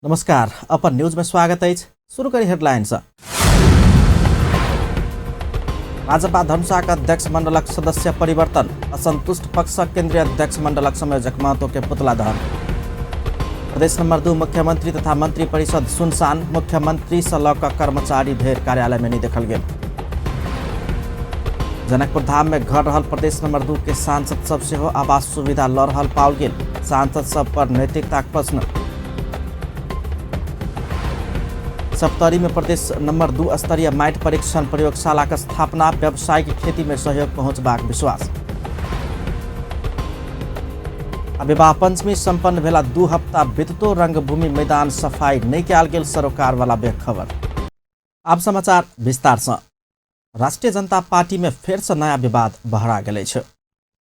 नमस्कार, अपन न्यूज में स्वागत अछि। शुरू करी हेडलाइन से। राजपा धनुषाक अध्यक्ष मंडलक सदस्य परिवर्तन, असंतुष्ट पक्ष केंद्रीय अध्यक्ष मंडलक संयोजक महतो के पुतला दहन। प्रदेश नंबर 2 मुख्यमंत्री तथा मंत्री परिषद सुनसान, मुख्यमंत्री से लऽ कऽ कर्मचारी धरि कार्यालय में नहीं देखल गेल। जनकपुर धाम में घर रहल प्रदेश नंबर 2 के सांसद सब सेहो आवास सुविधा लऽ रहल पाओल गेल। सांसद सब पर नैतिकताक प्रश्न। सप्तरी में प्रदेश नंबर 2 स्तरीय माटि परीक्षण प्रयोगशाला के स्थापना, व्यावसायिक खेती में सहयोग पहुंचबाक विश्वास। आ विवाह पंचमी संपन्न भेला 2 हफ्ता बीततो रंगभूमि मैदान सफाई नहीं कयल गेल, सरोकार वाला बेखबर। आब समाचार विस्तार से। राष्ट्रीय जनता पार्टी में फेर से नया विवाद बहरा गेल अछि।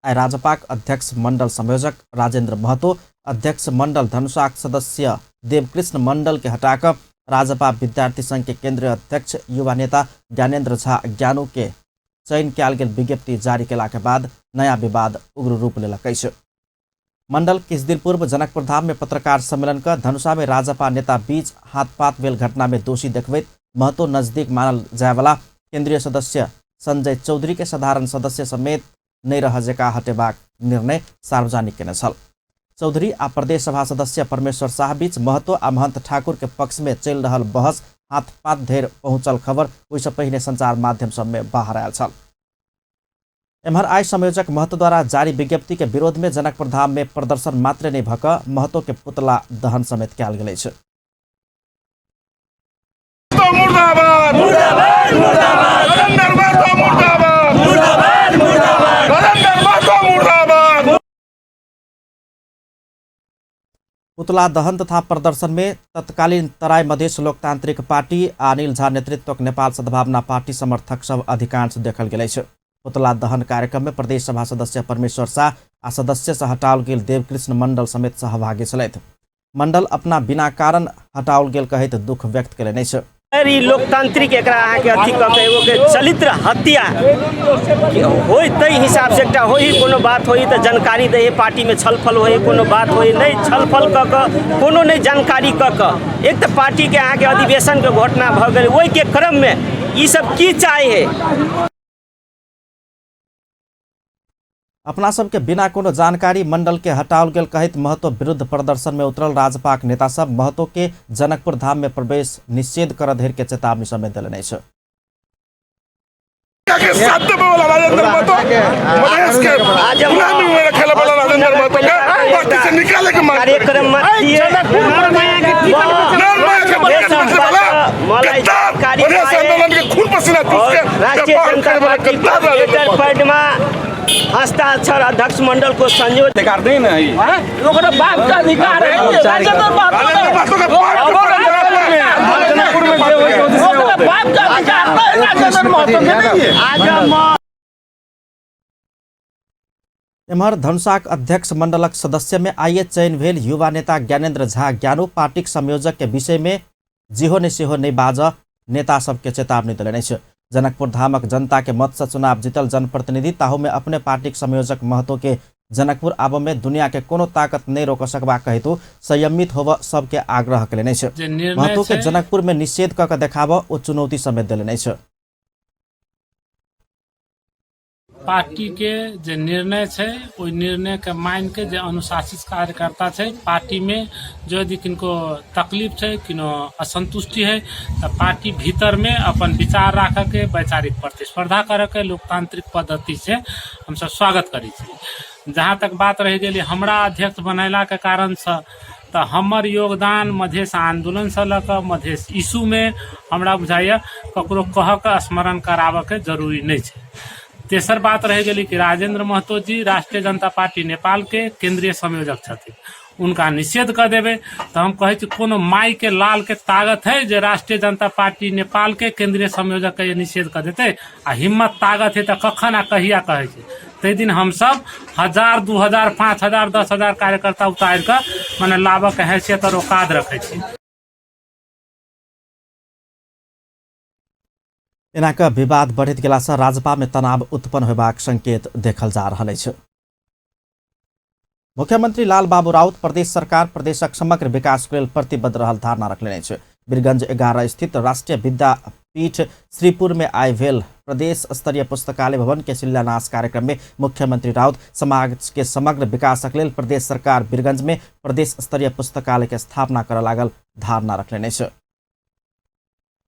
आइ राजपाक अध्यक्ष मंडल संयोजक राजेंद्र महतो अध्यक्ष मंडल धनुषाक सदस्य देवकृष्ण मंडल के हटाकर राजपा विद्यार्थी संघ के केंद्रीय अध्यक्ष युवा नेता ज्ञानेन्द्र झा ज्ञानू के चयन कयल गेल विज्ञप्ति जारी केला के बाद नया विवाद उग्र रूप लेलक अछि। मंडल किछु दिन पूर्व जनकपुर धाम में पत्रकार सम्मेलन क धनुषा में राजपा नेता बीच हाथपात भेल घटना में दोषी देखबैत महतो नजदीक मानल जायवाला केंद्रीय सदस्य संजय चौधरी के साधारण सदस्य समेत नहि रह जका हटेबाक निर्णय सार्वजनिक केने छल। चौधरी आ प्रदेश सभा सदस्य परमेश्वर शाह बीच महतो आ महंत ठाकुर के पक्ष में चलि रहल बहस हाथपात धरि पहुंचल खबर ओहिसँ पहिने संचार माध्यम सब में बाहर आयल छल। एम्हर आइ संयोजक महतो द्वारा जारी विज्ञप्ति के विरोध में जनकपुर धाम में प्रदर्शन मात्र नहीं भऽ कऽ महतो के पुतला दहन समेत कयल गेल अछि। मुर्दाबाद मुर्दाबाद मुर्दाबाद राजेंद्र महतो मुर्दाबाद मुर्दाबाद मुर्दाबाद राजेंद्र महतो मुर्दाबाद। पुतला दहन तथा प्रदर्शन में तत्कालीन तराई मधेश लोकतांत्रिक पार्टी आ अनिल झा नेतृत्वक नेपाल सद्भावना पार्टी समर्थक सब अधिकांश देखल गेल अछि। पुतला दहन कार्यक्रम में प्रदेश सभा सदस्य परमेश्वर शाह आ सदस्य से हटाओल गेल देवकृष्ण मंडल समेत सहभागी छलथि। मंडल अपना बिना कारण हटाओल गेल कहैत दुख व्यक्त केलनि अछि। ई लोकतांत्रिक एकरा अहाँके अथी कऽ के एगो के चरित्र हत्या होय ताहि हिसाबसँ एकटा होही कोनो बात होही तऽ जानकारी दै हइ, पार्टीमे छलफल होही कोनो बात होही, नहि छलफल कऽ कऽ कोनो नहि जानकारी कऽ कऽ एक तऽ पार्टीके अहाँके अधिवेशनके घोषणा भऽ गेल, ओहिके क्रममे ई सब की चाहै हइ। अपना सबके बिना कोनो जानकारी मंडल के हटाओल गेल कहैत महतो विरुद्ध प्रदर्शन में उतरल राजपाक नेता सब महतो के जनकपुर धाम में प्रवेश निषेध कर धरि के चेतावनी समेत देलनि अछि। के साथ देवे वाला राजेंद्र महतो, मधेश के गुलामी में रखे वाला राजेंद्र महतो के पार्टी से निकाले के मांग कार्यक्रम में नर माया के बलिदान बदले वाला मलाई गद्दार, जानकारी मधेश पाए। आंदोलन के खून पसीना चूस के राष्ट्रीय व्यापार जनता करे वाला पार्टी गद्दार राजेंद्र लेटर महतो। पैड में हस्ताक्षर अध्यक्ष मंडल को संयोजक अधिकार नहीं ना है। ओकरा बाप का अधिकार है राजेंद्र महतो राजेंद्र महतो के पार्टी जनकपुर में जे होई से ओकरा होतै। बाप का अधिकार है राजेंद्र महतो के नहीं है। आज हम एम्हर धनुषाक अध्यक्ष मंडलक सदस्य में आइए चयन भेल युवा नेता ज्ञानेन्द्र झा ज्ञानू पार्टीक संयोजक के विषय में जेहो ने सेहो नहीं बाजऽ नेता सबके चेतावनी देलनि अछि। जनकपुर धामक जनता के मत से चुनाव जीतल जनप्रतिनिधि ताहू में अपने पार्टीक संयोजक महतो के जनकपुर आबऽ में दुनिया के कोनो ताकत नहीं रोक सकबाक हेतु संयमित होबऽ सबके आग्रह केलनि अछि। जे निर्णय महतो के छै, जनकपुर में निषेध कऽ के देखाबऽ ओ चुनौती समेत देलनि अछि। पार्टीके जे निर्णय छै ओहि निर्णयके मानिके जे अनुशासित कार्यकर्ता छै पार्टीमे जो यदि किनको तकलीफ छै किनो असंतुष्टि है तऽ पार्टी भीतरमे अपन विचार राखऽके वैचारिक प्रतिस्पर्धा करऽके लोकतांत्रिक पद्धति से हमसब स्वागत करै छी। जहाँ तक बात रहि गेलै हमरा अध्यक्ष बनेलाके कारणसँ तऽ हमर योगदान मधेश आन्दोलनसँ लऽ कऽ मधेश इशूमे हमरा बुझाइए ककरो कहऽके स्मरण कराबऽके जरूरी नहि छै। तेसर बात रहि गेलै कि राजेंद्र महतो जी राष्ट्रीय जनता पार्टी नेपालके केंद्रीय संयोजक छथिन, उनका निषेध कऽ देबै तऽ हम कहै छी कोनो माइके लालके ताकत है जे राष्ट्रीय जनता पार्टी नेपालके केंद्रीय संयोजकके निषेध कऽ देतै? आ हिम्मत ताकत है तऽ कखन आ कहिया कहै छै ताहि दिन हमसब 1000 2000 5000 10,000 कार्यकर्ता उतारि कऽ मने लाबऽके हैसियत आओर औकात रखै छी। एना कऽ विवाद बढ़ैत गेलासँ राजपा में तनाव उत्पन्न होबाक संकेत देखल जा रहल अछि। मुख्यमंत्री लालबाबू राउत प्रदेश सरकार प्रदेशक समग्र विकास के लेल प्रतिबद्ध रहल धारणा रखने अछि। वीरगंज 11 स्थित राष्ट्रीय विद्यापीठ श्रीपुर में आइ भेल प्रदेश स्तरीय पुस्तकालय भवन के शिलान्यास कार्यक्रम में मुख्यमंत्री राउत समाज के समग्र विकासक लेल प्रदेश सरकार वीरगंज में प्रदेश स्तरीय पुस्तकालय के स्थापना करऽ लागल धारणा रखने अछि।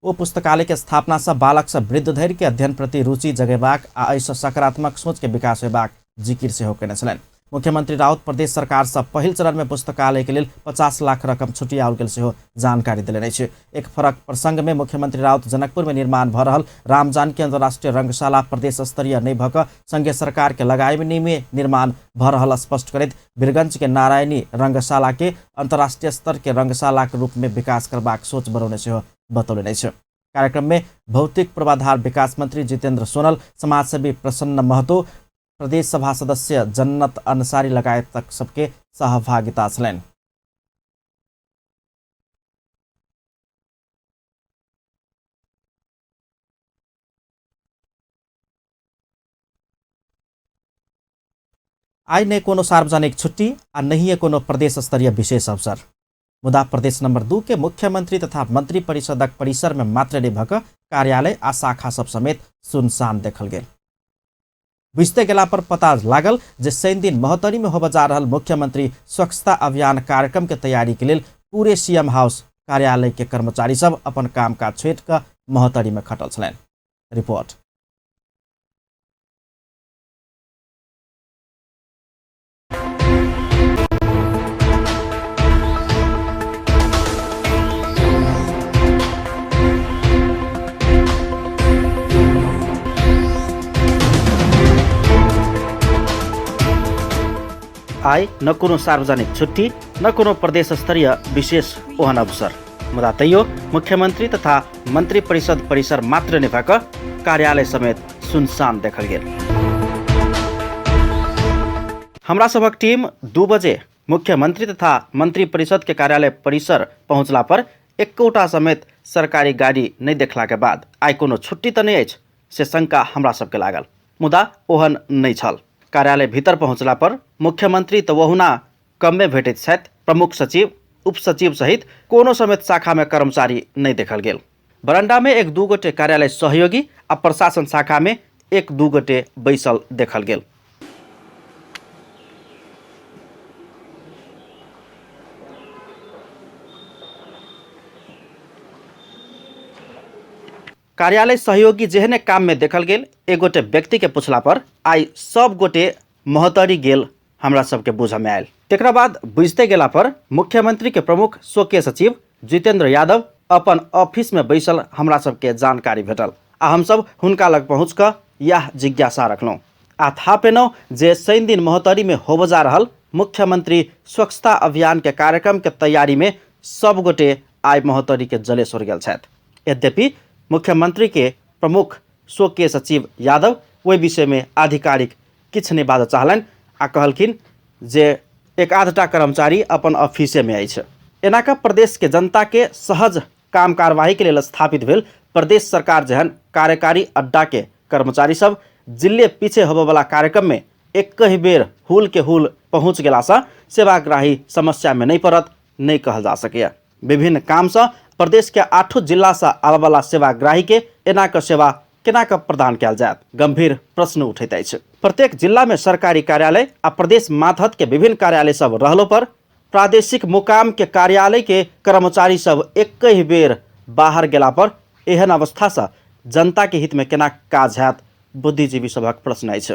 ओ पुस्तकालय के स्थापना से बालक से वृद्ध धरि के अध्ययन प्रति रुचि जगेबाक आ एहिसँ सकारात्मक सोच के विकास होयबाक जिकिर सेहो केने छलनि। मुख्यमंत्री राउत प्रदेश सरकार से पहिल चरण में पुस्तकालय के लेल 50 लाख रकम छुटियाओल गेल सेहो जानकारी देलनि अछि। एक फरक प्रसंग में मुख्यमंत्री राउत जनकपुर में निर्माण भऽ रहल रामजानकी अंतर्राष्ट्रीय रंगशाला प्रदेश स्तरीय नहि भऽ कऽ संघीय सरकार के लगानी में निर्माण भऽ रहल स्पष्ट करैत वीरगंज के नारायणी रंगशाला के अंतर्राष्ट्रीय स्तर के रंगशाला के रूप में विकास करबाक सोच बनौने सेहो बतौलनि अछि। कार्यक्रम में भौतिक पूर्वाधार विकास मंत्री जितेंद्र सोनल, समाजसेवी प्रसन्न महतो, प्रदेश सभा सदस्य जन्नत अंसारी लगायत तक सबके सहभागिता छलनि। आइ नहि कोनो सार्वजनिक छुट्टी आ नहिए कोनो प्रदेश स्तरीय विशेष अवसर, मुदा प्रदेश नंबर 2 के मुख्यमंत्री तथा मंत्री परिषदक परिसर में मात्र नहि भऽ कऽ कार्यालय आ शाखा सब समेत सुनसान देखल गेल। बुझते गेला पर पता लागल जे शनि दिन महोत्तरी में होबय जा रहल मुख्यमंत्री स्वच्छता अभियान कार्यक्रम के तैयारी के लेल पूरे सीएम हाउस कार्यालय के कर्मचारी सब अपन कामकाज छोड़ि कऽ महोत्तरी में खटल छलनि। रिपोर्ट। आइ न कोनो सार्वजनिक छुट्टी न कोनो प्रदेश स्तरीय विशेष ओहन अवसर, मुदा तैयो मुख्यमंत्री तथा मंत्री परिषद परिसर मात्र नहि भऽ कऽ कार्यालय समेत सुनसान देखल गेल। हमरा सभक टीम 2 बजे मुख्यमंत्री तथा मंत्री परिषद के कार्यालय परिसर पहुँचला पर एकोटा समेत सरकारी गाड़ी नहि देखला के बाद आइ कोनो छुट्टी तऽ नहि अछि से शंका हमरा सबके लागल, मुदा ओहन नहि छल। कार्यालय भीतर पहुँचला पर मुख्यमंत्री तऽ ओहुना कमे भेटैत छथि, प्रमुख सचिव, उप सचिव सहित कोनो समेत शाखा में कर्मचारी नहि देखल गेल। बरंडा में 1-2 गोटे कार्यालय सहयोगी आ प्रशासन शाखा में 1-2 गोटे बैसल देखल गेल। कार्यालय सहयोगी जेहने काम में देखल गेल। एक गोटे व्यक्ति के पूछला पर आइ सब गोटे महोत्तरी गेल हमरा सबके बुझ में आयल। तकरा बाद बुझते गेला पर मुख्यमंत्री के प्रमुख स्वकीय सचिव जितेंद्र यादव अपन ऑफिस में बैसल हमरा सबके जानकारी भेटल आ हमसब हुनका लग पहुँच कऽ यह जिज्ञासा रखलहुँ आ था पेलहुँ जे शनि दिन महोत्तरी में होबऽ जा रहल मुख्यमंत्री स्वच्छता अभियान के कार्यक्रम के तैयारी में सब गोटे आइ महोत्तरी के जलेश्वर गेल छथि। यद्यपि मुख्यमंत्री के प्रमुख स्वकीय सचिव यादव ओहि विषय में आधिकारिक किछु नहि बाजऽ चाहलनि आ कहलखिन जे एक आधटा कर्मचारी अपन ऑफिसे में अछि। एना कऽ प्रदेश के जनता के सहज काम कार्यवाही के लेल स्थापित भेल प्रदेश सरकार जेहन कार्यकारी अड्डा के कर्मचारी सब जिले पीछे होबयवला कार्यक्रम में एकहि बेर हुल के हुल पहुँच गेलासँ सेवाग्राही समस्या में नहि पड़त नहि कहल जा सकैए। विभिन्न कामसँ प्रदेश के 8 जिलासँ आबयवला सेवाग्राही के एना कऽ सेवा केना कऽ प्रदान कयल जायत, गंभीर प्रश्न उठैत अछि। प्रत्येक जिला में सरकारी कार्यालय आ प्रदेश मातहत के विभिन्न कार्यालय सब रहलो पर प्रादेशिक मुकाम के कार्यालय के कर्मचारी सब एकहि बेर बाहर गेला पर एहन अवस्थासँ जनता के हित में केना काज हैत, बुद्धिजीवी सभक प्रश्न अछि।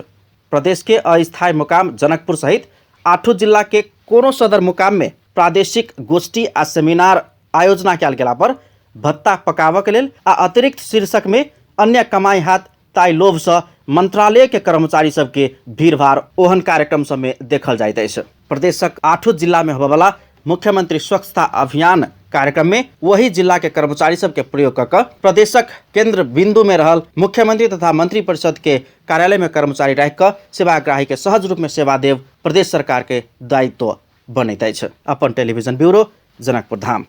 प्रदेश के अस्थायी मुकाम जनकपुर सहित 8 जिला के कोनो सदर मुकाम में प्रादेशिक गोष्ठी आ सेमिनार आयोजना कयल गेला पर भत्ता पकाबऽ के लेल आ अतिरिक्त शीर्षक में अन्य कमाई हैत ताहि लोभसँ मंत्रालय के कर्मचारी सबके भीड़भाड़ ओहन कार्यक्रम सब में देखल जाइत अछि। प्रदेशक 8 जिला में होबयवला मुख्यमंत्री स्वच्छता अभियान कार्यक्रम में वही जिला के कर्मचारी सबके प्रयोग कऽ कऽ प्रदेशक केंद्र बिंदु में रहल मुख्यमंत्री तथा मंत्री परिषद के कार्यालय में कर्मचारी राखि कऽ सेवाग्राही के सहज रूप में सेवा देव प्रदेश सरकार के दायित्व बनैत अछि। अपन टेलीविजन ब्यूरो, जनकपुर धाम।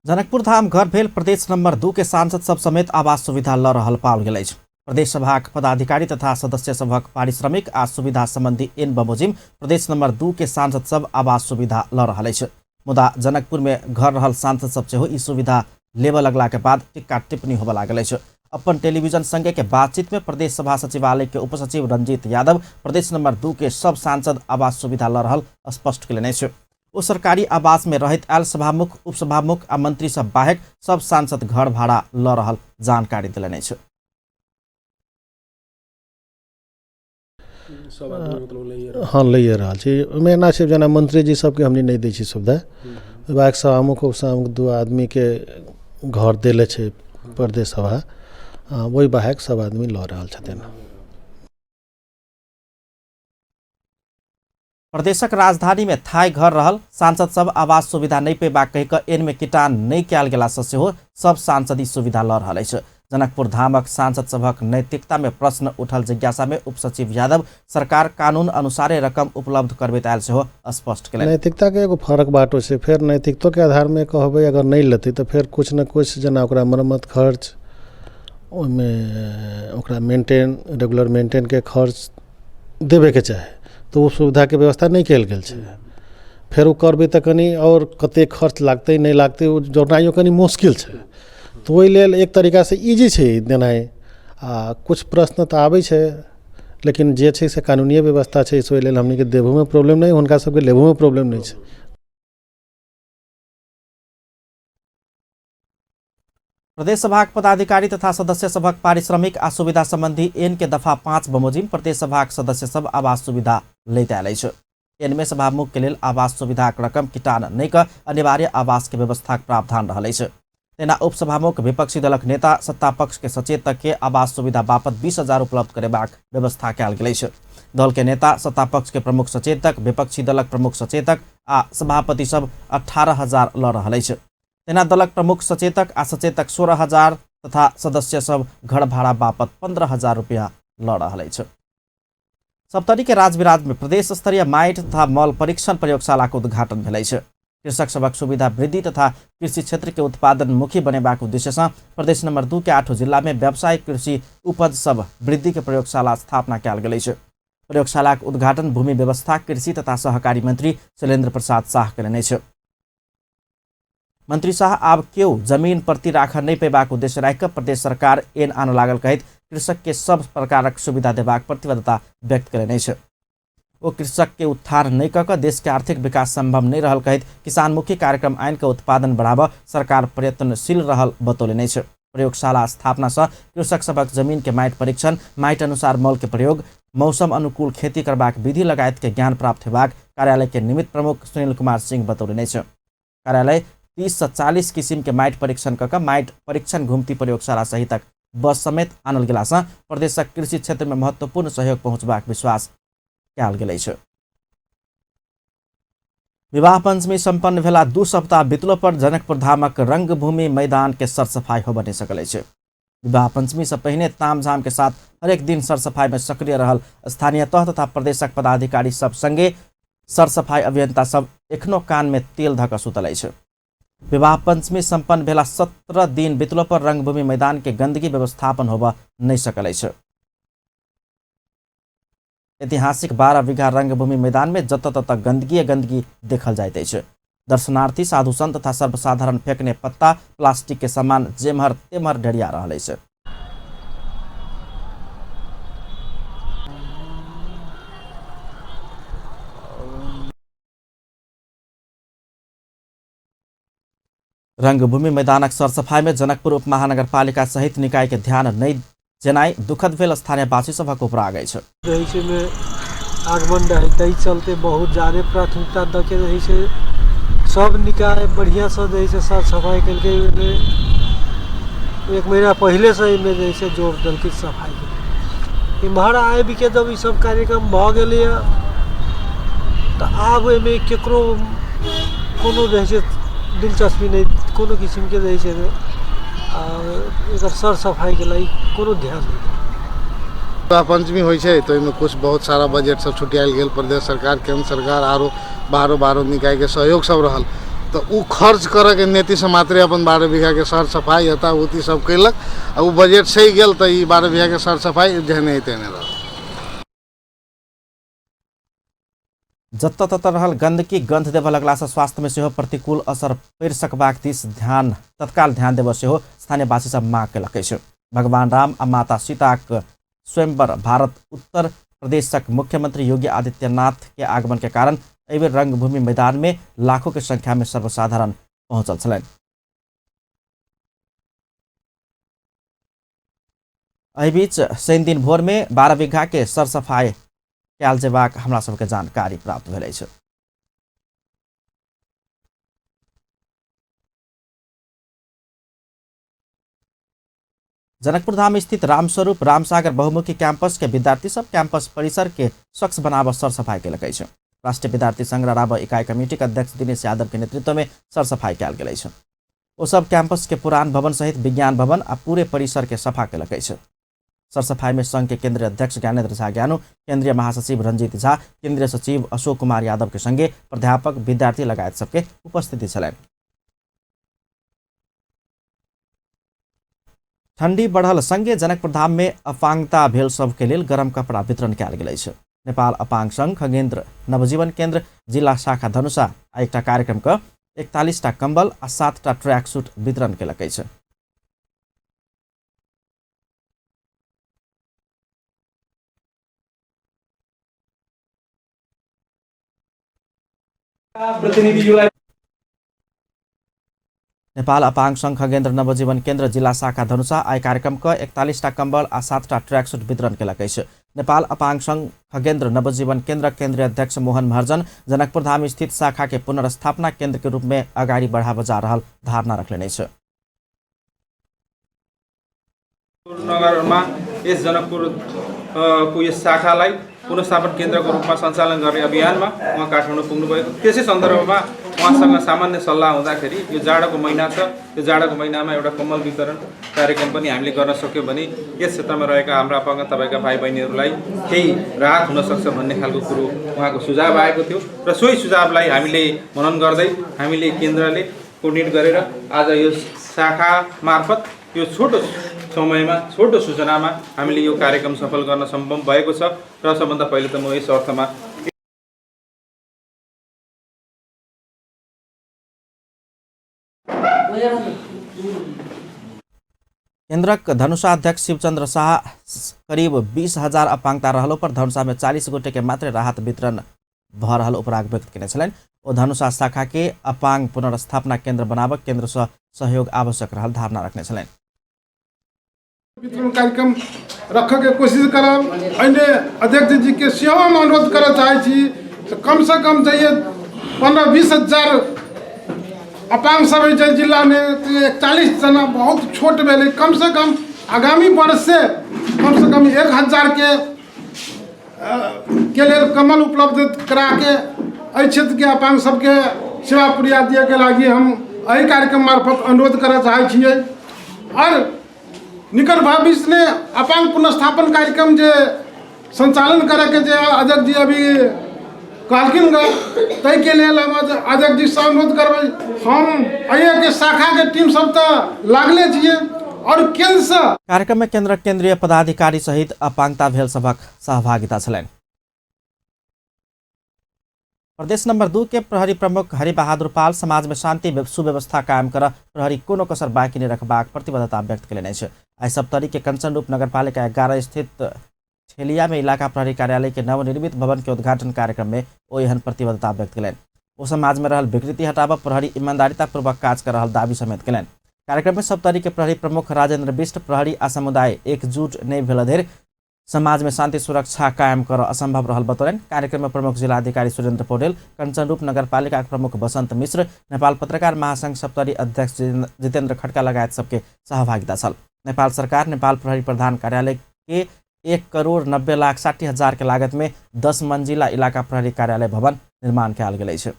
जनकपुर धाम घर भेल प्रदेश नंबर 2 के सांसद सब समेत आवास सुविधा ल रहल पाओल गेल अछि। प्रदेश सभाक पदाधिकारी तथा सदस्य सभक पारिश्रमिक आ सुविधा संबंधी एन बमोजिम प्रदेश नंबर 2 के सांसद सब आवास सुविधा ल रहल अछि। मुदा जनकपुर में घर रहल सांसद सब सेहो ई सुविधा लेबऽ लगला के बाद टिक्का टिप्पणी होबऽ लागल अछि। अपन टेलीविजन संगे के बातचीत में प्रदेश सभा सचिवालय के उपसचिव रंजीत यादव प्रदेश नंबर 2 के सब सांसद आवास सुविधा ल रहल स्पष्ट कयलनि अछि। ओ सरकारी आवास में रहैत आयल सभामुख, उपसभामुख आ मंत्री सब बाहेक सब सांसद घर भाड़ा ल रहल जानकारी देलनि अछि। हँ, लैए रहल छी। ओहिमे एना छै जेना मंत्रीजी सबके हमनी नहि दै छी सुविधा। ओहि बाद सभामुख उपसभामुख 2 आदमीके घर देले छै प्रदेश सभा, ओहि बाहेक सब आदमी लऽ रहल छथिन। प्रदेशक राजधानी में थाई घर रहल सांसद सब आवास सुविधा नहि पेबाक कहि कऽ एन में किटान नहि कयल गेला सँ सेहो सब सांसद ई सुविधा लऽ रहल अछि। जनकपुर धामक सांसद सभक नैतिकता में प्रश्न उठल जिज्ञासा में उपसचिव यादव सरकार कानून अनुसारे रकम उपलब्ध करबैत आयल सेहो स्पष्ट केलनि। नैतिकता के एगो फरक बाटो छै, फेर नैतिकतो के आधार में कहबै अगर नहि लेतै तऽ फेर कुछ ने कुछ जेना ओकरा मरम्मत खर्च, ओहिमे ओकरा मेंटेन रेगुलर मेंटेनके खर्च देबेके चाही, तऽ ओ सुविधाके व्यवस्था नहि कयल गेल छै। फेर ओ करबै तऽ कनि आओर कतेक खर्च लागतै नहि लागतै ओ जोड़नाइयो कनि मुश्किल छै। तऽ ओहि लेल एक तरीकासँ इजी छै देनाइ, आ किछु प्रश्न तऽ आबै छै, लेकिन जे छै से कानूनिये व्यवस्था छै, से ओहि लेल हमनीके देबहोमे प्रॉब्लम नहि, हुनका सबके लेबहोमे प्रॉब्लम नहि छै। प्रदेश सभाक पदाधिकारी तथा सदस्य सभक पारिश्रमिक आ सुविधा संबंधी एन के दफा 5 बमोजिम प्रदेश सभाक सदस्य सब आवास सुविधा लैत आयल अछि। एन में सभामुख के लेल आवास सुविधाक रकम किटान नहि कऽ अनिवार्य आवास के व्यवस्थाक प्रावधान रहल अछि। तेना उपसभामुख, विपक्षी दलक नेता, सत्ता पक्ष के सचेतक के आवास सुविधा बापत 20,000 उपलब्ध करेबाक व्यवस्था कयल गेल अछि। दल के नेता, सत्ता पक्ष के प्रमुख सचेतक, विपक्षी दलक प्रमुख सचेतक आ सभापति सब 18,000 लऽ रहल अछि। तेना दलक प्रमुख सचेतक आ सचेतक 16,000 तथा सदस्य सब घर भाड़ा बापत 15,000 रुपया लऽ रहल अछि। सप्तरी के राजविराज में प्रदेश स्तरीय माटि तथा मल परीक्षण प्रयोगशाला के उद्घाटन भेल अछि। कृषक सभक सुविधा वृद्धि तथा कृषि क्षेत्र के उत्पादन मुखी बनेबाक उद्देश्य सँ प्रदेश नंबर 2 के 8 जिला में व्यावसायिक कृषि उपज सब वृद्धि के प्रयोगशाला स्थापना कयल गेल अछि। प्रयोगशालाक उद्घाटन भूमि व्यवस्था, कृषि तथा सहकारी मंत्री शैलेन्द्र प्रसाद साह कयलनि अछि। मंत्री साह आब केओ जमीन प्रति राखऽ नहि पेबाक उद्देश्य राखि कऽ प्रदेश सरकार एन आनऽ लागल कहैत कृषक के सब प्रकारक सुविधा देबाक प्रतिबद्धता व्यक्त कयलनि अछि। ओ कृषक के उत्थान नहि कऽ कऽ देश के आर्थिक विकास संभव नहि रहल कहैत किसानमुखी कार्यक्रम आनि कऽ उत्पादन बढ़ाबऽ सरकार प्रयत्नशील रहल बतौलनि अछि। प्रयोगशाला स्थापना सँ कृषक सभक जमीन के माटि परीक्षण, माटि अनुसार मल के प्रयोग, मौसम अनुकूल खेती करबाक विधि लगायत के ज्ञान प्राप्त हेबाक कार्यालय के निमित्त प्रमुख सुनील कुमार सिंह बतौलनि अछि। कार्यालय 30 से 40 किसिम के माटि परीक्षण कऽ कऽ माटि परीक्षण घुमती प्रयोगशाला सहितक बस समेत आनल गेला सँ प्रदेशक कृषि क्षेत्र में महत्वपूर्ण सहयोग पहुँचबाक विश्वास कयल गेल अछि। विवाह पंचमी संपन्न भेला 2 सप्ताह बितलो पर जनकपुर धामक रंगभूमि मैदान के सरसफाई होबऽ नहि सकल अछि। विवाह पंचमी से पहिने तामझाम के साथ हरेक दिन सरसफाई में सक्रिय रहल स्थानीय तह तथा प्रदेशक पदाधिकारी सब संगे सरसफाई अभियंता सब एखनो कान में तेल धऽ कऽ सुतल अछि। विवाह पंचमी संपन्न भेला 17 दिन बितलो पर रंगभूमि मैदान के गंदगी व्यवस्थापन होबऽ नहि सकल अछि। ऐतिहासिक 12 बीघा रंगभूमि मैदान में जतऽ ततऽ गंदगी गंदगी देखल जाइत अछि। दर्शनार्थी, साधु संत तथा सर्वसाधारण फेंकने पत्ता, प्लास्टिक के सामान जेम्हर तेम्हर ढेरिया रहल अछि। रंगभूमि मैदानक सरसफाई में जनकपुर उप महानगरपालिका सहित निकाय के ध्यान नहि जेनाइ दुखद भेल स्थानीयवासी सभक उपराग अछि। में आगमन रहे ताहि चलते बहुत ज्यादा प्राथमिकता दऽ के रहै छै। सब निकाय बढ़िया से जे छै साफ सफाई केलकै। एक महीना पहिले से एहिमे जे छै जोर देलकै सफाई। इम्हर आबि के जब ई सब कार्यक्रम भऽ गेलैया तऽ आब एहिमे केकरो कोनो जे छै दिलचस्पी नहि, कोनो किसिमके जे छै एकर सर सफाइके लागि कोनो ध्यान नहि। विवाह पंचमी होइ छै तऽ ओहिमे कुछ बहुत सारा बजट सब छुटियायल गेल, प्रदेश सरकार, केंद्र सरकार आरो बाहरो बाहरो निकायके सहयोग सब रहल। तऽ ओ खर्च करऽके नीतिसँ मात्रे अपन 12 बीघाके सर सफाइ हता उती सब कयलक आ ओ बजट सही गेल तऽ ई 12 बीघाके सर सफाइ जेहने है तेहने रहल। जतऽ ततऽ रहल गंदगी गंध देबऽ लगलासँ स्वास्थ्यमे सेहो प्रतिकूल असर पड़ि सकबाक दिस ध्यान तत्काल ध्यान देबऽ सेहो स्थानीयवासी सब मांग केलक अछि। भगवान राम आ माता सीताक स्वयंवर भारत उत्तर प्रदेशक मुख्यमंत्री योगी आदित्यनाथ के आगमन के कारण एहि बेर रंगभूमि मैदान में लाखों के संख्या में सर्वसाधारण पहुंचल छलनि। एहि बीच शनि दिन भोर में 12 बीघा के सरसफाई कयल जेबाक हमरा सबके जानकारी प्राप्त भेल अछि। जनकपुर धाम स्थित रामस्वरूप रामसागर बहुमुखी कैंपस के विद्यार्थी सब कैंपस परिसर के स्वच्छ बनाबऽ सरसफाई केलक अछि। राष्ट्रीय विद्यार्थी संघ राब इकाई कमेटी के अध्यक्ष दिनेश यादव के नेतृत्व में सरसफाई कयल गेल अछि। ओ सब कैंपस के पुरान भवन सहित विज्ञान भवन आ पूरे परिसर के सफा केलक अछि। सरसफाई में संघ के केंद्रीय अध्यक्ष ज्ञानेन्द्र झा ज्ञानू, केंद्रीय महासचिव रंजीत झा, केंद्रीय सचिव अशोक कुमार यादव के संगे प्राध्यापक विद्यार्थी लगायत सबके उपस्थिति छलनि। ठंडी बढ़ल संगे जनकपुर धाम में अपांगता भेल सबके लेल गरम कपड़ा वितरण कयल गेल अछि। नेपाल अपांग संघ खगेन्द्र नवजीवन केंद्र जिला शाखा धनुषा आ एकटा कार्यक्रम क 41टा कंबल आ 7टा ट्रैक सूट वितरण केलक अछि। नेपाल अपांग संघ खगेन्द्र नवजीवन केंद्र जिला शाखा धनुषा आइ कार्यक्रम क 41टा कंबल आ 7टा ट्रैक सूट वितरण केलक अछि। नेपाल अपांग संघ खगेन्द्र नवजीवन केंद्र केंद्रीय अध्यक्ष मोहन महर्जन जनकपुर धाम स्थित शाखा के पुनर्स्थापना केंद्र के रूप में अगाडि बढ़ाबऽ जा रहल धारणा रखलनि अछि। नगरमा यस जनकपुर को यस शाखालाई पुनर्स्थापन केन्द्रको रूपमा सञ्चालन गर्ने अभियानमा उहाँ काठमाडौँ पुग्नुभएको। त्यसै सन्दर्भमा उहाँसँग सामान्य सल्लाह हुँदाखेरि यो जाडोको महिना छ, यो जाडोको महिनामा एउटा कम्बल वितरण कार्यक्रम पनि हामीले गर्न सक्यौँ भने यस क्षेत्रमा रहेका हाम्रा अपाङ्ग तपाईँका भाइ बहिनीहरूलाई केही राहत हुनसक्छ भन्ने खालको कुरो उहाँको सुझाव आएको थियो र सोही सुझावलाई हामीले मनन गर्दै हामीले केन्द्रले कोर्डिनेट गरेर आज यो शाखा मार्फत यो छोटो समयमा छोटो सूचनामा हामीले यो कार्यक्रम सफल गर्न सम्भव भएको छ र सबभन्दा पहिले त म यस अर्थमा केन्द्रक धनुषा अध्यक्ष शिवचंद्र शाह करीब 20,000 अपांगता रहलो पर धनुषा में 40 गोटे के मात्र राहत वितरण भऽ रहल उपराग व्यक्त केने छलनि। ओ धनुषा शाखा के अपांग पुनर्स्थापना केंद्र बनाबऽ केंद्र सँ सहयोग आवश्यक रहल धारणा रखने छलनि। वितरण कार्यक्रम रखऽ के कोशिश करब। एहिमे अध्यक्ष जी के सेहो हम अनुरोध करऽ चाहै छी कम से कम चाहिए 15-20 हजार अपांग सब है जिलामे, 41 जना बहुत छोट भेलै। कम से कम आगामी वर्ष से कम से कम 1000 के लेल कम्बल उपलब्ध करा के एहि क्षेत्र के अपांग सबके सेवा पुरिया दिए के लागि हम एहि कार्यक्रम मार्फत अनुरोध करऽ चाहै छियै। और निकट भविष्य में अपांग पुनर्स्थापन कार्यक्रम जे संचालन करे के जे अध्यक्ष जी अभी कहलखिन ग, ताहिके लेल हम अध्यक्ष जी से अनुरोध करबै। हम एहिके शाखा के टीम सब तऽ लागले छियै और केंद्र से कार्यक्रम में केंद्र केंद्रीय पदाधिकारी सहित अपांगता भेल सभक सहभागिता छलनि। प्रदेश नंबर 2 के प्रहरी प्रमुख हरिबहादुर पाल समाज में शांति सुव्यवस्था कायम कर प्रहरी कोनो कसर बाँकी नहि रखबाक प्रतिबद्धता व्यक्त केलनि अछि। आइ सप्तरी के कंचनरूप नगरपालिका 11 स्थित ठेलिया में इलाका प्रहरी कार्यालय के नवनिर्मित भवन के उद्घाटन कार्यक्रम में ओ एहन प्रतिबद्धता व्यक्त केलनि। ओ समाज में रहल विकृति हटाबऽ प्रहरी ईमानदारितापूर्वक काज कर रहल दावी समेत केलनि। कार्यक्रम में सप्तरी के प्रहरी प्रमुख राजेंद्र बिष्ट प्रहरी आ समुदाय एकजुट नहि भेल धरि समाज में शांति सुरक्षा कायम कर असंभव रहल बतौलनि। कार्यक्रम में प्रमुख जिलाधिकारी सुरेंद्र पौडेल, कंचनरूप नगरपालिका प्रमुख बसंत मिश्र, नेपाल पत्रकार महासंघ सप्तरी अध्यक्ष जितेंद्र खड्का लगायत सबके सहभागिता छल। नेपाल सरकार नेपाल प्रहरी प्रधान कार्यालय के 1,90,60,000 के लागत में 10 मंजिला इलाका प्रहरी कार्यालय भवन निर्माण कयल गेल अछि।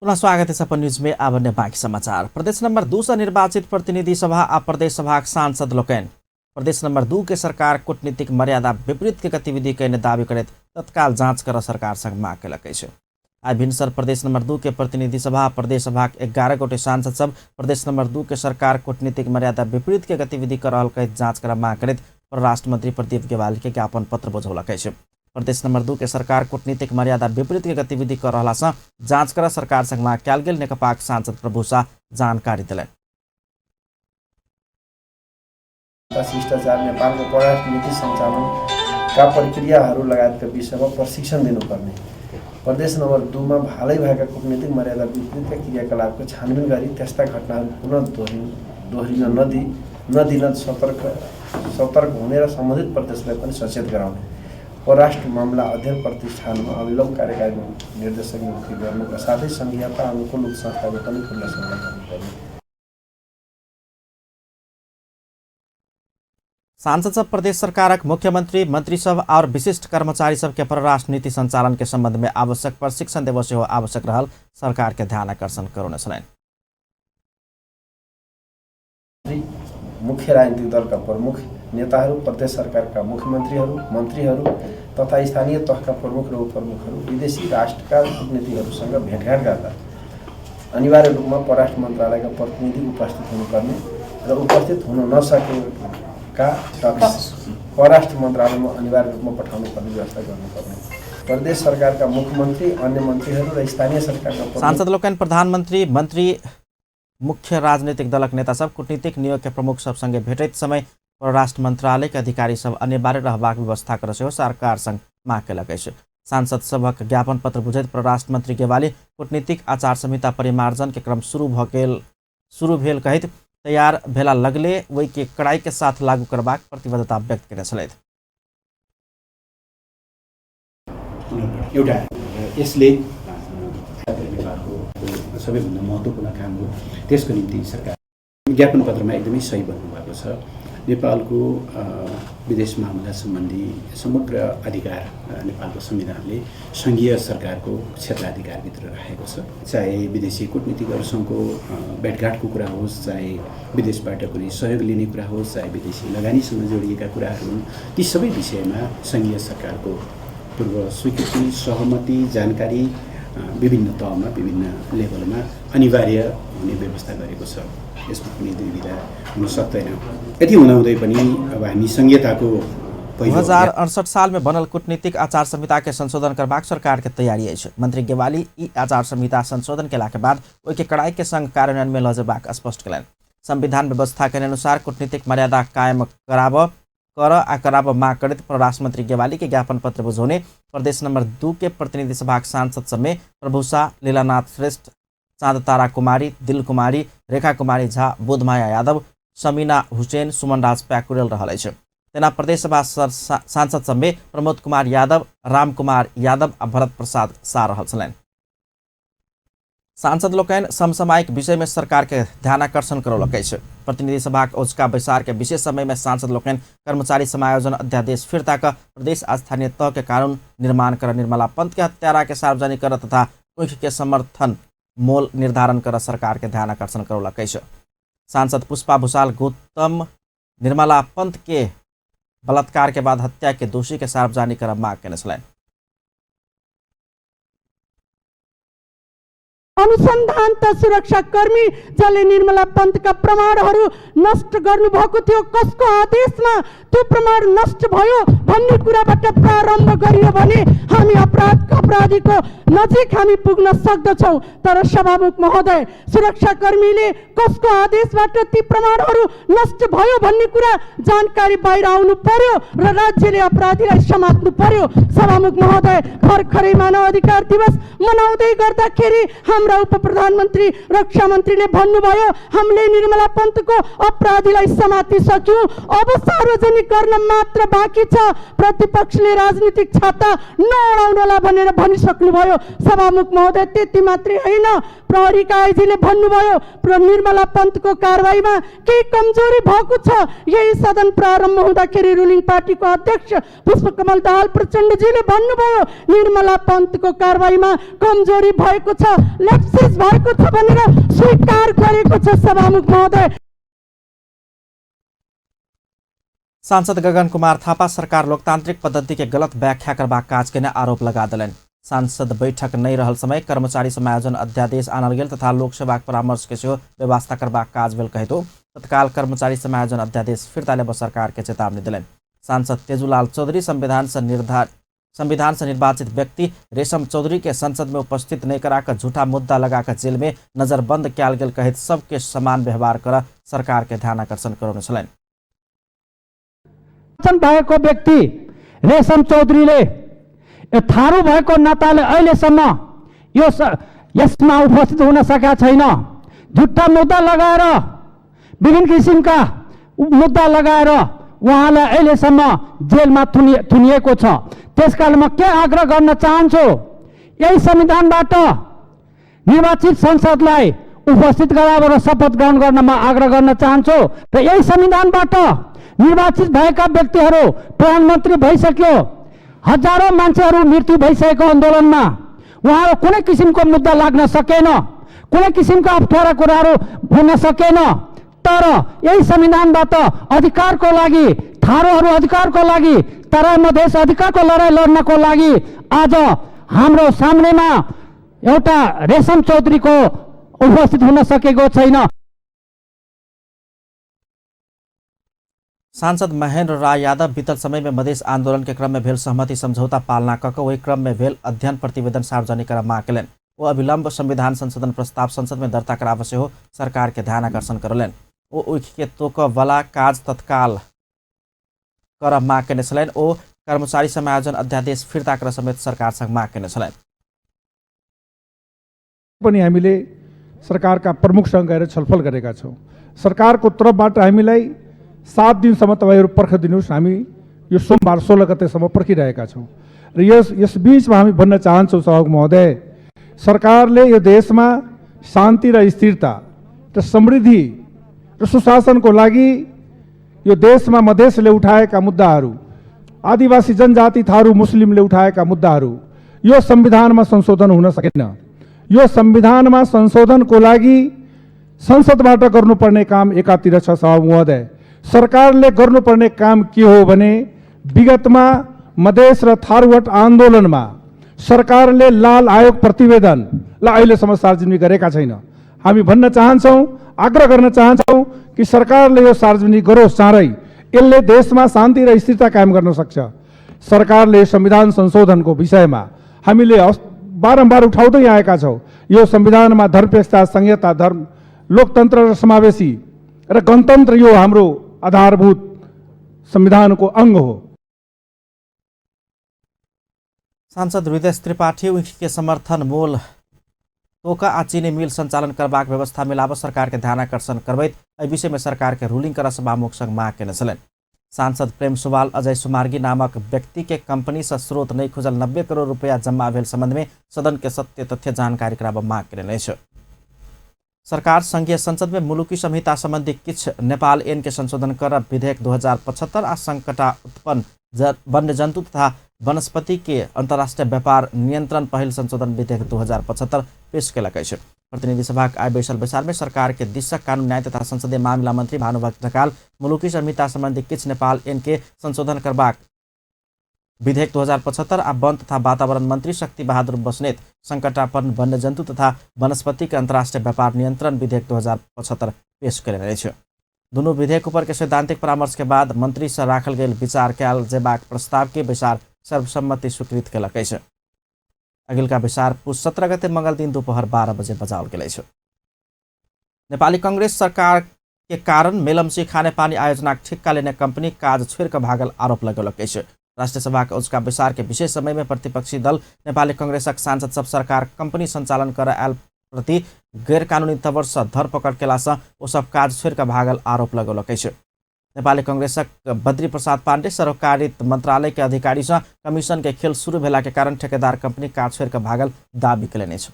पुनः स्वागत है अपन न्यूज में। आब बाकी समाचार। प्रदेश नंबर 2 से निर्वाचित प्रतिनिधि सभा आ प्रदेश सभाक सांसद लोकनि प्रदेश नंबर 2 के सरकार कूटनीतिक मर्यादा विपरीत के गतिविधि कयने दावी करैत तत्काल जाँच कर सरकार संग माग केलक अछि। आइ भिनसर प्रदेश नंबर 2 के प्रतिनिधि सभा प्रदेश सभाक 11 गोटे सांसद सब प्रदेश नंबर 2 के सरकार कूटनीतिक मर्यादा विपरीत के गतिविधि कर रहल कहैत जाँच कर माग करैत परराष्ट्र मंत्री प्रदीप गेवाली के ज्ञापन पत्र बुझौलक अछि। प्रदेश नंबर 2 के सरकार कूटनीतिक मर्यादा विपरीत के गतिविधि कर रहला सँ जाँच कर सरकार संग माग कयल गेल नेकपाक सांसद प्रभु शाह जानकारी देलनि। शिष्टाचार नेपालको परराष्ट्र नीति सञ्चालनका प्रक्रियाहरू लगायतका विषयमा प्रशिक्षण दिनुपर्ने, प्रदेश नम्बर 2 मा हालै भएका कूटनीतिक मर्यादा विपरीतका क्रियाकलापको छानबिन गरी त्यस्ता घटनाहरू पुनः दोहोरिन नदिन सतर्क हुने र सम्बन्धित प्रदेशलाई पनि सचेत गराउने, परराष्ट्र मामला अध्ययन प्रतिष्ठानमा अविलम्ब कार्यकारी निर्देशक नियुक्ति गर्नुका साथै सङ्घीयता अनुकूल संस्थाको पनि पुनर्संरचना गर्नुपर्ने। सांसद सब प्रदेश सरकारक मुख्यमंत्री, मंत्री सब और विशिष्ट कर्मचारी सबके परराष्ट्र नीति संचालन के संबंध में आवश्यक प्रशिक्षण देबऽ सेहो आवश्यक रहल सरकार के ध्यान आकर्षण करौने छलनि। मुख्य राजनीतिक दलका प्रमुख नेताहरू, प्रदेश सरकारका मुख्यमन्त्रीहरू, मन्त्रीहरू तथा स्थानीय तहका प्रमुख र उपप्रमुखहरू विदेशी राष्ट्रका कूटनीतिहरूसँग भेटघाट गर्दा अनिवार्य रूपमा परराष्ट्र मन्त्रालयका प्रतिनिधि उपस्थित हुनुपर्ने र उपस्थित हुन नसकेका परराष्ट्र मन्त्रालयमा अनिवार्य रूपमा पठाउनु पर्ने व्यवस्था गर्नुपर्ने, प्रदेश सरकारका मुख्यमन्त्री, अन्य मन्त्रीहरू र स्थानीय सरकारका सांसद लोकनि प्रधानमन्त्री, मन्त्री, मुख्य राजनीतिक दलक नेता सब कूटनीतिक नियोग के प्रमुख सब संगे भेटैत समय परराष्ट्र मंत्रालय के अधिकारी सब अनिवार्य रहबाक व्यवस्था कर सेहो सरकार संग माग केलक अछि। सांसद सभक ज्ञापन पत्र बुझैत परराष्ट्र मंत्री गेवाली कूटनीतिक आचार संहिता परिमार्जन के क्रम शुरू भेल कहैत तैयार भेला लगले ओहि के कड़ाई के साथ लागू करबाक प्रतिबद्धता व्यक्त केने छलथि। एउटा यसले नेपालको सबैभन्दा महत्त्वपूर्ण काम हो, त्यसको निम्ति सरकार ज्ञापन पत्रमा एकदमै सही भन्नुभएको छ। नेपालको विदेश मामला सम्बन्धी समग्र अधिकार नेपालको संविधानले सङ्घीय सरकारको क्षेत्राधिकारभित्र राखेको छ। चाहे विदेशी कूटनीतिज्ञहरूसँगको भेटघाटको कुरा होस्, चाहे विदेशबाट कुनै सहयोग लिने कुरा होस्, चाहे विदेशी लगानीसँग जोडिएका कुराहरू हुन्, ती सबै विषयमा सङ्घीय सरकारको पूर्व स्वीकृति, सहमति, जानकारी विभिन्न तहमा, विभिन्न लेभलमा अनिवार्य हुने व्यवस्था गरेको छ। यसमा कुनै दुविधा हुन सक्दैन। यति हुँदाहुँदै पनि अब हामी संहिताको 2068 साल में बनल कूटनीतिक आचार संहिता के संशोधन करबाक सरकार के तैयारी अछि। मंत्री गेवाली ई आचार संहिता संशोधन केला के बाद ओहि के कड़ाई के संग कार्यान्वयन में लऽ जेबाक स्पष्ट केलनि। संविधान व्यवस्था के अनुसार कूटनीतिक मर्यादा कायम कर आ कराब माग करैत परराष्ट्र मंत्री गेवाली के ज्ञापन पत्र बुझौने प्रदेश नंबर 2 के प्रतिनिधि सभाक सांसद सबमे प्रभु शाह, लीलानाथ श्रेष्ठ, चाँद तारा कुमारी, दिल कुमारी, रेखा कुमारी झा, बोधमाया यादव, समीना हुसैन, सुमन राज प्याकुरेल रहल अछि। तेना प्रदेश सभा सांसद सबमे प्रमोद कुमार यादव, राम कुमार यादव आ भरत प्रसाद शाह रहल छलनि। सांसद लोकनि समसामयिक विषय में सरकार के ध्यानाकर्षण करौलक अछि। प्रतिनिधि सभाक औचका बैसार के विशेष समय में सांसद लोकनि कर्मचारी समायोजन अध्यादेश फिर्ता क प्रदेश आ स्थानीय तह के कानून निर्माण कर, निर्मला पंत के हत्यारा के सार्वजनिक कर तथा ऊख के समर्थन मोल निर्धारण कर सरकार के ध्यान आकर्षण करौलक अछि। सांसद पुष्पा भूषाल गौतम निर्मला पंत के बलात्कार के बाद हत्या के दोषी के सार्वजनिक कर माग केने छलनि। अनुसन्धान त सुरक्षाकर्मी जसले निर्मला पन्तका प्रमाणहरू नष्ट गर्नुभएको थियो, कसको आदेशमा त्यो प्रमाण नष्ट भयो भन्ने कुराबाट प्रारम्भ गरियो भने हामी अपराधीको नजिक हामी पुग्न सक्दछौँ। तर सभामुख महोदय, सुरक्षाकर्मीले कसको आदेशबाट ती प्रमाणहरू नष्ट भयो भन्ने कुरा जानकारी बाहिर आउनु पर्यो र राज्यले अपराधीलाई समात्नु पर्यो। सभामुख महोदय, भर्खरै मानव अधिकार दिवस मनाउँदै गर्दाखेरि हाम्रा उप प्रधानमन्त्री रक्षा मन्त्रीले भन्नुभयो, हामीले निर्मला पन्तको अपराधीलाई समातिसक्यौँ, अब सार्वजनिक गर्न मात्र बाँकी छ, प्रतिपक्षले राजनीतिक छाता नअडाउनला भनेर भनिसक्नुभयो। सभामुख महोदय, त्यति मात्रै होइन, प्रहरीका आइजीले भन्नुभयो निर्मला पन्तको कारवाहीमा केही कमजोरी भएको छ। यही सदन प्रारम्भ हुँदाखेरि रुलिङ पार्टीको अध्यक्ष पुष्पकमल दाहाल प्रचण्डजीले भन्नुभयो निर्मला पन्तको कारवाहीमा कमजोरी भएको छ, ल्याप्सेस भएको छ भनेर स्वीकार गरेको छ। सभामुख महोदय, सांसद गगन कुमार थापा सरकार लोकतांत्रिक पद्धति के गलत व्याख्या करबाक काज केने आरोप लगा देलनि। सांसद बैठक नहि रहल समय कर्मचारी समायोजन अध्यादेश आनल गेल तथा लोकसेवाक परामर्श के सेहो व्यवस्था करबाक काज भेल कहितो तत्काल कर्मचारी समायोजन अध्यादेश फिर्ता लेबऽ सरकार के चेतावनी देलनि। सांसद तेजूलाल चौधरी संविधान से निर्वाचित व्यक्ति रेशम चौधरी के संसद में उपस्थित नहीं कराकर झूठा मुद्दा लगाकर जेल में नजरबंद कयल गेल कहैत सबके समान व्यवहार कर सरकार के ध्यान आकर्षण करौने छलनि। भएको व्यक्ति रेशम चौधरीले थारू भएको नाताले अहिलेसम्म यो यसमा उपस्थित हुन सकेका छैन। झुट्टा मुद्दा लगाएर, विभिन्न किसिमका मुद्दा लगाएर उहाँलाई अहिलेसम्म जेलमा थुनिएको छ। त्यसकारण म के आग्रह गर्न चाहन्छु, यही संविधानबाट निर्वाचित संसदलाई उपस्थित गराएर शपथ ग्रहण गर्न म आग्रह गर्न चाहन्छु र यही संविधानबाट निर्वाचित भएका व्यक्तिहरू प्रधानमन्त्री भइसक्यो, हजारौं मान्छेहरू मृत्यु भइसकेको आन्दोलनमा उहाँहरू कुनै किसिमको मुद्दा लाग्न सकेन, कुनै किसिमको अप्ठ्यारा कुराहरू हुन सकेन। तर यही संविधानबाट अधिकारको लागि, थारूहरू अधिकारको लागि, तराई मधेस अधिकारको लडाइँ लड्नको लागि आज हाम्रो सामनेमा एउटा रेशम चौधरीको उपस्थित हुन सकेको छैन। सांसद महेंद्र राय यादव बीतल समय में मधेस आंदोलन के क्रम में भेल सहमति समझौता पालना कऽ ओहि क्रम में भेल अध्ययन प्रतिवेदन सार्वजनिक करऽ मांग कयलनि। ओ अविलंब संविधान संशोधन प्रस्ताव संसद में दर्ता कराबऽ सेहो सरकार के ध्यान आकर्षण करौलनि। ओ उखि के तोकऽ वाला काज तत्काल करऽ मांग कयने छलनि। ओ कर्मचारी समायोजन अध्यादेश फिर्ता करऽ समेत सरकार सँग मांग कयने छलनि। पनि हामीले सरकारका प्रमुखसँग गएर छलफल गरेका छौँ। सरकारको तर्फबाट हामीलाई 7 दिनसम्म तपाईँहरू पर्खिदिनुहोस्, हामी यो सोमबार 16 गतेसम्म पर्खिरहेका छौँ। र यस बिचमा हामी भन्न चाहन्छौँ सभामुख महोदय, सरकारले यो देशमा शान्ति र स्थिरता र समृद्धि र सुशासनको लागि यो देशमा मधेसले उठाएका मुद्दाहरू, आदिवासी जनजाति थारू मुस्लिमले उठाएका मुद्दाहरू यो संविधानमा संशोधन हुन सकेन। यो संविधानमा संशोधनको लागि संसदबाट गर्नुपर्ने काम एकातिर छ सभामुख महोदय। सरकारले गर्नुपर्ने काम के हो भने विगतमा मधेस र थारूहट आन्दोलनमा सरकारले लाल आयोग प्रतिवेदनलाई अहिलेसम्म सार्वजनिक गरेका छैन। हामी भन्न चाहन्छौँ, आग्रह गर्न चाहन्छौँ कि सरकारले यो सार्वजनिक गरोस् चाँडै। यसले देशमा शान्ति र स्थिरता कायम गर्न सक्छ। सरकारले संविधान संशोधनको विषयमा हामीले बारम्बार उठाउँदै आएका छौँ। यो संविधानमा धर्मनिरपेक्षता, संहिता, धर्म, लोकतन्त्र र समावेशी र गणतन्त्र यो हाम्रो आधारभूत संविधानको अङ्ग हो। सांसद हृदय त्रिपाठी उखि के समर्थन मोल तोका आ चीनी मिल संचालन करबाक व्यवस्था मिलाब सरकार के ध्यान आकर्षण करबैत एहि विषय में सरकार के रूलिंग कर सभामुख संग मांग केने छलनि। सांसद प्रेम सुवाल अजय सुमार्गी नामक व्यक्ति के कंपनी से स्रोत नहीं खुजल 90 करोड़ रुपया जम्मा भेल संबंध में सदन के सत्य तथ्य जानकारी कराब मांग केने अछि। सरकार संघीय संसद में मुलुकी संहिता संबंधी किछु नेपाल ऐन के संशोधन कर विधेयक 2075 आ संकटा उत्पन्न वन्य जन्तु तथा वनस्पति के अंतर्राष्ट्रीय व्यापार नियंत्रण पहिल संशोधन विधेयक 2075 पेश केलक अछि। प्रतिनिधि सभाक आइ बैसल बैसार में सरकार के दिशक कानून न्याय तथा संसदीय मामिला मंत्री भानुभक्त ढकाल मुलुकी संहिता संबंधी किछु नेपाल ऐन के संशोधन करबाक विधेयक 2075 आ वन तथा वातावरण मंत्री शक्ति बहादुर बस्नेत संकटापन्न वन्यजन्तु तथा वनस्पति के अंतर्राष्ट्रीय व्यापार नियंत्रण विधेयक 2075 पेश कयने अछि। दुनू विधेयक ऊपर के सैद्धांतिक परामर्श के बाद मंत्री से राखल गेल विचार कयल जेबाक प्रस्ताव के बैसार सर्वसम्मति स्वीकृत केलक अछि। अगिलका बैसार पुस 17 गते मंगल दिन दोपहर 12 बजे बजाओल गेल अछि। नेपाली कांग्रेस सरकार के कारण मेलम्ची खानेपानी आयोजनाक ठिक्का लेने कंपनी काज छोड़ि कऽ भागल आरोप लगौलक अछि। राष्ट्रिय सभाक औचका बैसार के विशेष समय में प्रतिपक्षी दल नेपाली कांग्रेसक सांसद सब सरकार कंपनी संचालन कर आयल प्रति गैरकानूनी तवर से धरपकड़ केलासँ ओ सब काज छोड़ि कऽ भागल आरोप लगौलक अछि। नेपाली कांग्रेसक बद्री प्रसाद पांडे सरोकारित मंत्रालय के अधिकारी से कमीशन के खेल शुरू भेला के कारण ठेकेदार कंपनी काज छोड़ि कऽ भागल दावी केलनि अछि।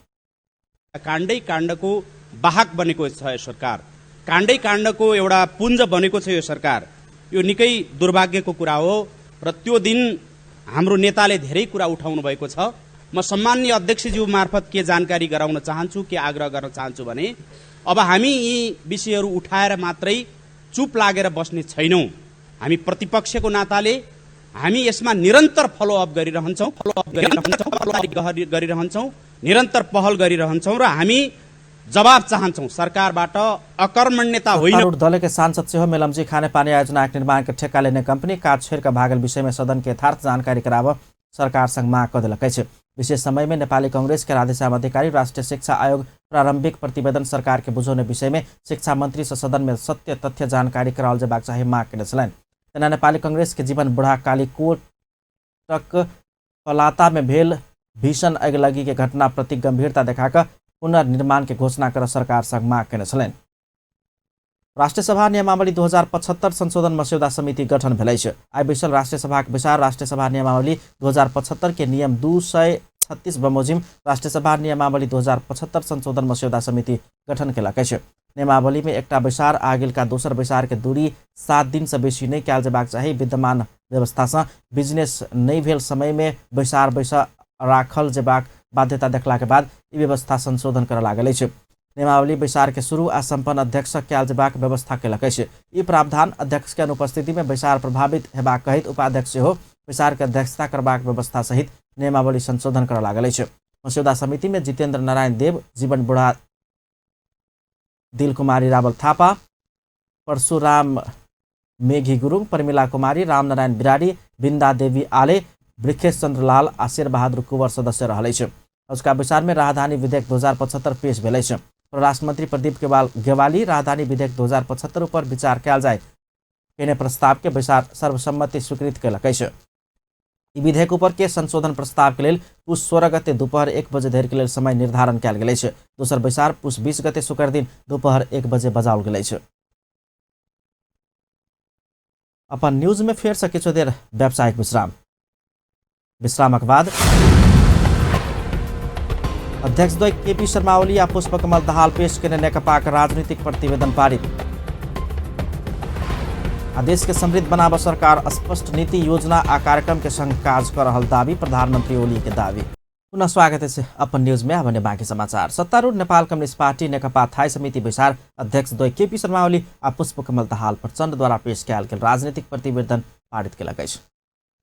काण्डै काण्डको वाहक बनेको छ यो सरकार, काण्डै काण्डको एउटा पुञ्ज बनेको छ यो सरकार। यो निकै दुर्भाग्यको कुरा हो र त्यो दिन हाम्रो नेताले धेरै कुरा उठाउनु भएको छ। म सम्माननीय अध्यक्षज्यू मार्फत के जानकारी गराउन चाहन्छु, के आग्रह गर्न चाहन्छु भने अब हामी यी विषयहरू उठाएर मात्रै चुप लागेर बस्ने छैनौँ। हामी प्रतिपक्षको नाताले हामी यसमा निरन्तर फलोअप गरिरहन्छौँ, गरिरहन्छौँ, निरन्तर पहल गरिरहन्छौँ र हामी जवाब चाहन्छौँ सरकारबाट। अकर्मण्यता होइन। दल के सांसद सेहो मेलम्ची खानेपानी आयोजना निर्माण के ठेक्का लेने कंपनी काज छोड़ कऽ भागल विषय में सदन के यथार्थ जानकारी कराबऽ सरकार संग माग कऽ देलक अछि। विशेष समय में नेपाली कांग्रेस के राधेश्याम अधिकारी राष्ट्रीय शिक्षा आयोग प्रारंभिक प्रतिवेदन सरकार के बुझौने विषय में शिक्षा मंत्री से सदन में सत्य तथ्य जानकारी कराओल जेबाक चाही माग केने छलनि। तेना नेपाली कांग्रेस के जीवन बुढ़ा कालीकोटक पलाता में भेल भीषण अगिलगी के घटना प्रति गंभीरता देखाकऽ पुनर्निर्माण के घोषणा कर सरकार संग माग केने छलनि। राष्ट्रिय सभा नियमावली 2075 संशोधन मस्यौदा समिति गठन भेल अछि। आइ बैसल राष्ट्रिय सभाक बैसार राष्ट्रिय सभा नियमावली 2075 के नियम 236 बमोजिम राष्ट्रिय सभा नियमावली 2075 संशोधन मस्यौदा समिति गठन केलक अछि। नियमावली में एकटा बैसार आगिलका दोसर बैसार के दूरी 7 दिन से बेसी नहि कयल जेबाक चाही। विद्यमान व्यवस्था से बिजनेस नहि भेल समय में बैसार बैसा राखल जेबाक बाध्यता देखला के बाद ई व्यवस्था संशोधन करऽ लागल अछि। नियमावली बैसार के शुरू आ संपन्न अध्यक्ष कयल जेबाक व्यवस्था केलक अछि। ई प्रावधान अध्यक्ष के अनुपस्थिति में बैसार प्रभावित हेबाक कहैत उपाध्यक्ष सेहो बैसार के अध्यक्षता करबाक व्यवस्था सहित नियमावली संशोधन करऽ लागल अछि। मस्यौदा समिति में जितेंद्र नारायण देव, जीवन बुढ़ा, दिल कुमारी रावल थापा, परशुराम मेघी गुरुङ, प्रमिला कुमारी, रामनारायण बिरारी, बिन्दा देवी आले, वृक्षेश चंद्र लाल आ शेरबहादुर कुंवर सदस्य रहल अछि। अजुका बैसार में राजधानी विधेयक 2075 पेश भेल अछि। परराष्ट्र मंत्री प्रदीप गेवाली राजधानी विधेयक 2075 पर विचार कयल जाय केने प्रस्ताव के बैसार सर्वसम्मति स्वीकृत केलक अछि। ई विधेयक ऊपर के संशोधन प्रस्ताव के लेल पुस 16 गते दोपहर 1 बजे धरि के लेल समय निर्धारण कयल गेल अछि। दोसर बैसार पुस 20 गते शुक्र दिन दोपहर 1 बजे बजाओल गेल अछि। अपन न्यूज में फेर से किछु देर व्यावसायिक विश्राम। विश्रामक बाद अध्यक्षद्वय केपी शर्मा ओली आ पुष्पकमल दाहाल पेश केने नेकपाक राजनीतिक प्रतिवेदन पारित। आ देश के समृद्ध बनाबऽ सरकार स्पष्ट नीति योजना आ कार्यक्रम के संग काज कर रहल दावी, प्रधानमंत्री ओली के दावी। पुनः स्वागत है अपन न्यूज में। अब बाँकी समाचार। सत्तारूढ़ नेपाल कम्युनिस्ट पार्टी नेकपा थाई समिति बैसार अध्यक्षद्वय केपी शर्मा ओली आ पुष्पकमल दाहाल प्रचण्डद्वारा पेश कयल गेल राजनीतिक प्रतिवेदन पारित केलक अछि।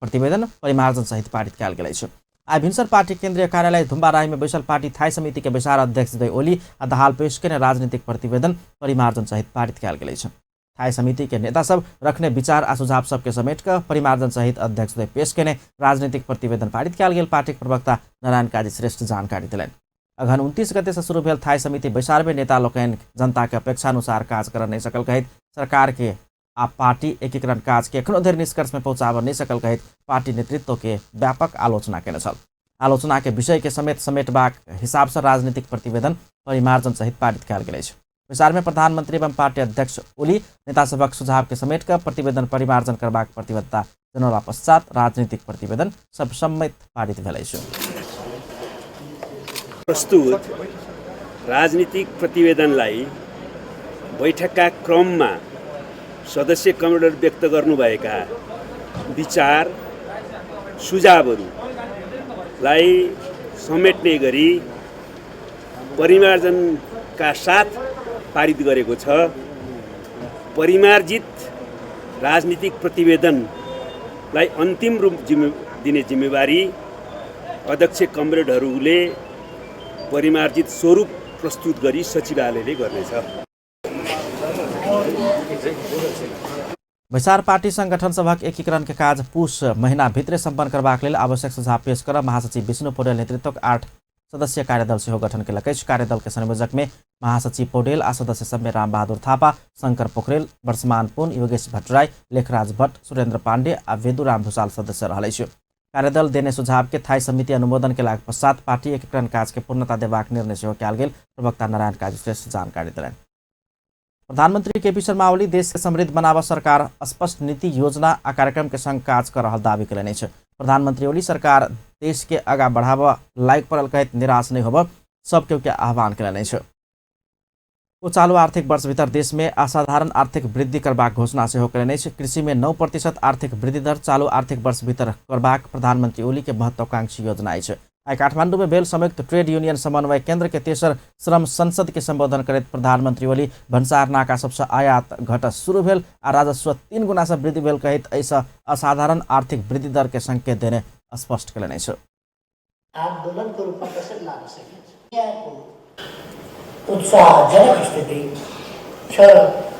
प्रतिवेदन परिमार्जन सहित पारित कयल गेल अछि। आइ भिनसर पार्टी केन्द्रीय कार्यालय धुम्बाराही में बैसल पार्टी थाई समिति के बैसार अध्यक्षद्वय ओली आ दाहाल पेश केने राजनीतिक प्रतिवेदन परिमार्जन सहित पारित कयल गेल अछि। थाई समिति के नेता सब रखने विचार आ सुझाव सबके समेट कऽ परिमार्जन सहित अध्यक्षद्वय पेश केने राजनीतिक प्रतिवेदन पारित कयल गेल पार्टीक प्रवक्ता नारायण काजी श्रेष्ठ जानकारी देलनि। अगहन 29 गते से शुरू भेल थाई समिति बैसार में नेता लोकनि जनता के अपेक्षा अनुसार काज कर नहि सकल कहैत सरकार के आ पार्टी एकीकरण काज के एखनो धरि निष्कर्ष में पहुंचाबऽ नहि सकल कहैत पार्टी नेतृत्व के व्यापक आलोचना केने छल। आलोचना के विषय के समेत समेटबाक हिसाब से राजनीतिक प्रतिवेदन परिमार्जन सहित पारित कयल गेल अछि। बैसार में प्रधानमंत्री एवं पार्टी अध्यक्ष ओली नेता सभक सुझाव के समेट कऽ प्रतिवेदन परिमार्जन करबाक प्रतिबद्धता जनौला पश्चात राजनीतिक प्रतिवेदन सर्वसम्मत पारित भेल अछि। प्रस्तुत राजनीतिक प्रतिवेदनलाई बैठकका क्रममा सदस्य कमरेडहरू व्यक्त गर्नुभएका विचार सुझावहरूलाई समेट्ने गरी परिमार्जनका साथ पारित गरेको छ। परिमार्जित राजनीतिक प्रतिवेदनलाई अन्तिम रूप दिने जिम्मेवारी अध्यक्ष कमरेडहरूले परिमार्जित स्वरूप प्रस्तुत गरी सचिवालयले गर्नेछ। बैसार पार्टी संगठन सभक एकीकरण के काज पुस महीना भित्रे सम्पन्न करबाक लेल आवश्यक सुझाव पेश कर महासचिव विष्णु पौडेल नेतृत्वक 8 सदस्यीय कार्यदल सेहो गठन केलक अछि। कार्यदल के संयोजक में महासचिव पौडेल आ सदस्य सबमे रामबहादुर थापा, शंकर पोखरेल, वर्षमान पुन, योगेश भट्टराई, लेखराज भट्ट, सुरेन्द्र पाण्डे आ वेदुराम भूषाल सदस्य रहल अछि। कार्यदल देने सुझाव के थाई समिति अनुमोदन केलाक पश्चात पार्टी एकीकरण काज के पूर्णता देबाक निर्णय सेहो कयल गेल प्रवक्ता नारायण काजी श्रेष्ठ जानकारी देलनि। प्रधानमंत्री केपी शर्मा ओली देश के समृद्ध बनाबऽ सरकार स्पष्ट नीति योजना आ कार्यक्रम के संग काज कर रहल दावी केलनि अछि। प्रधानमंत्री ओली सरकार देश के आगा बढ़ाबऽ लायक पड़ल कहैत निराश नहि होबऽ सब केओ के आह्वान केलनि अछि। ओ चालू आर्थिक वर्ष भीतर देश में असाधारण आर्थिक वृद्धि करबाक घोषणा सेहो केलनि अछि। कृषि में 9% आर्थिक वृद्धि दर चालू आर्थिक वर्ष भीतर करबाक प्रधानमंत्री ओली के महत्वाकांक्षी योजना अछि। आइ काठमांडू में भेल संयुक्त ट्रेड यूनियन समन्वय केंद्र के तेसर श्रम संसद के संबोधन करैत प्रधानमंत्री ओली भन्सार नाका सबसँ आयात घट शुरू भेल आ राजस्व 3 गुना से वृद्धि भेल कहैत एहिसँ असाधारण आर्थिक वृद्धि दर के संकेत देने स्पष्ट कयलनि अछि। आन्दोलनको रूपमा कसरी लान सकिन्छ? यहाँको उत्साहजनक स्थिति छ।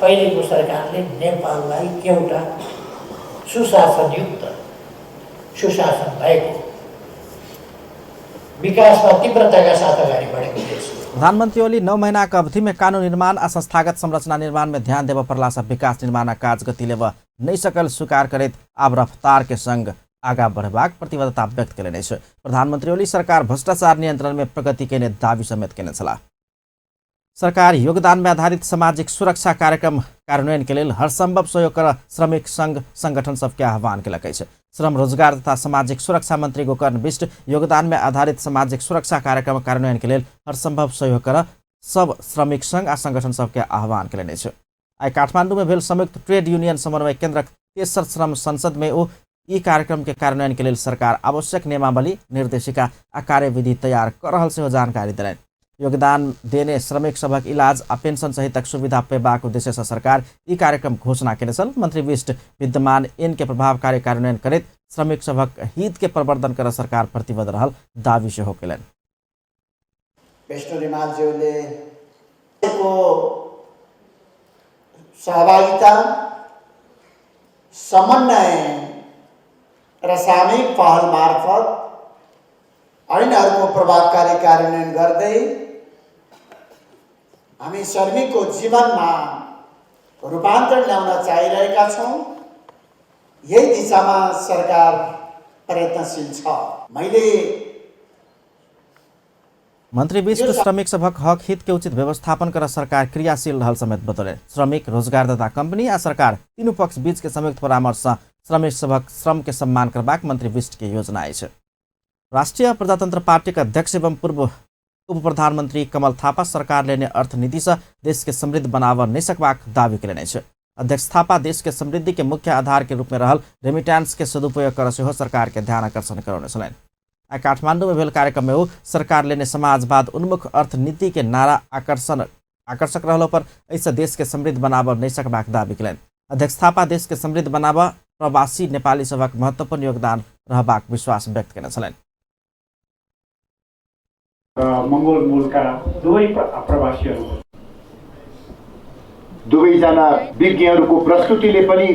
पहिलेको सरकारले नेपाललाई एउटा सुशासनयुक्त, सुशासन भएको, विकासमा तीव्रताका साथ अगाडि बढेको देश हो। प्रधानमंत्री ओली 9 महीनाक अवधि में कानून निर्माण आ संस्थागत संरचना निर्माण में ध्यान देबऽ पड़ला से विकास निर्माणक काज गति लेबऽ नहि सकल स्वीकार करैत आब रफ्तार के संग आगा बढ़बाक प्रतिबद्धता व्यक्त कयलनि अछि। प्रधानमंत्री ओली सरकार भ्रष्टाचार नियंत्रण में प्रगति केने दावी समेत केने छलाह। सरकार योगदान में आधारित सामाजिक सुरक्षा कार्यक्रम कार्यान्वयन के लेल हरसंभव सहयोग कर श्रमिक संघ संगठन सबके आह्वान केलक अछि। श्रम रोजगार तथा सामाजिक सुरक्षा मंत्री गोकर्ण बिष्ट योगदान में आधारित सामाजिक सुरक्षा कार्यक्रम कार्यान्वयन के लेल हरसंभव सहयोग कर सब श्रमिक संघ आ संगठन सबके आह्वान केलनि अछि। आइ काठमांडू में भेल संयुक्त ट्रेड यूनियन समन्वय केंद्रक तेसर श्रम संसद में ओ ई कार्यक्रम के कार्यान्वयन के लेल सरकार आवश्यक नियमावली, निर्देशिका आ कार्यविधि तैयार कर रहल सेहो जानकारी देलनि। योगदान देने श्रमिक सभक इलाज आ पेंशन सहितक सुविधा पेबाक उद्देश्य से सरकार ई कार्यक्रम घोषणा केने छल। मंत्री बिष्ट विद्यमान ऐन के प्रभावकारी कार्यान्वयन करैत श्रमिक सभक हित के प्रवर्धन कर सरकार प्रतिबद्ध रहल दावी सेहो केलनि। विष्णु रिमालज्यूले को सहभागिता, समन्वय र सामूहिक पहल मार्फत ऐनहरूको प्रभावकारी कार्यान्वयन गर्दै हामी श्रमिकको जीवनमा रूपान्तरण ल्याउन चाहिरहेका छौँ। यही दिशामा सरकार प्रयत्नशील छ। मैले मंत्री बिष्ट श्रमिक सभक हक हित के उचित व्यवस्थापन कर सरकार क्रियाशील रहल समेत बतौलनि। श्रमिक, रोजगारदाता कंपनी आ सरकार तीनू पक्ष बीच के संयुक्त परामर्श श्रमिक सभक श्रम के सम्मान करबाक मंत्री बिष्ट के योजना अछि। राष्ट्रिय प्रजातंत्र पार्टी के अध्यक्ष एवं पूर्व उप प्रधानमंत्री कमल थापा सरकार लेने अर्थनीति से देश के समृद्ध बनाव नहीं सकबाक दावी केलनि अछि। अध्यक्ष थापा देश के समृद्धि के मुख्य आधार के रूप में रहल रेमिटेंस के सदुपयोग कर सेहो सरकार के ध्यान आकर्षण करौने छलनि। आइ काठमांडू में भेल कार्यक्रम में ओ सरकार लेने समाजवाद उन्मुख अर्थनीति के नारा आकर्षक रहलो पर एहिसँ देश के समृद्ध बनाब नहीं सकबाक दावी केलनि। अध्यक्ष थापा देश के समृद्ध बनाब प्रवासी नेपाली सभक महत्वपूर्ण योगदान रहबाक विश्वास व्यक्त केने छलनि। मंगोल मूलका दुवै प्रवासीहरू दुवैजना विज्ञहरूको प्रस्तुतिले पनि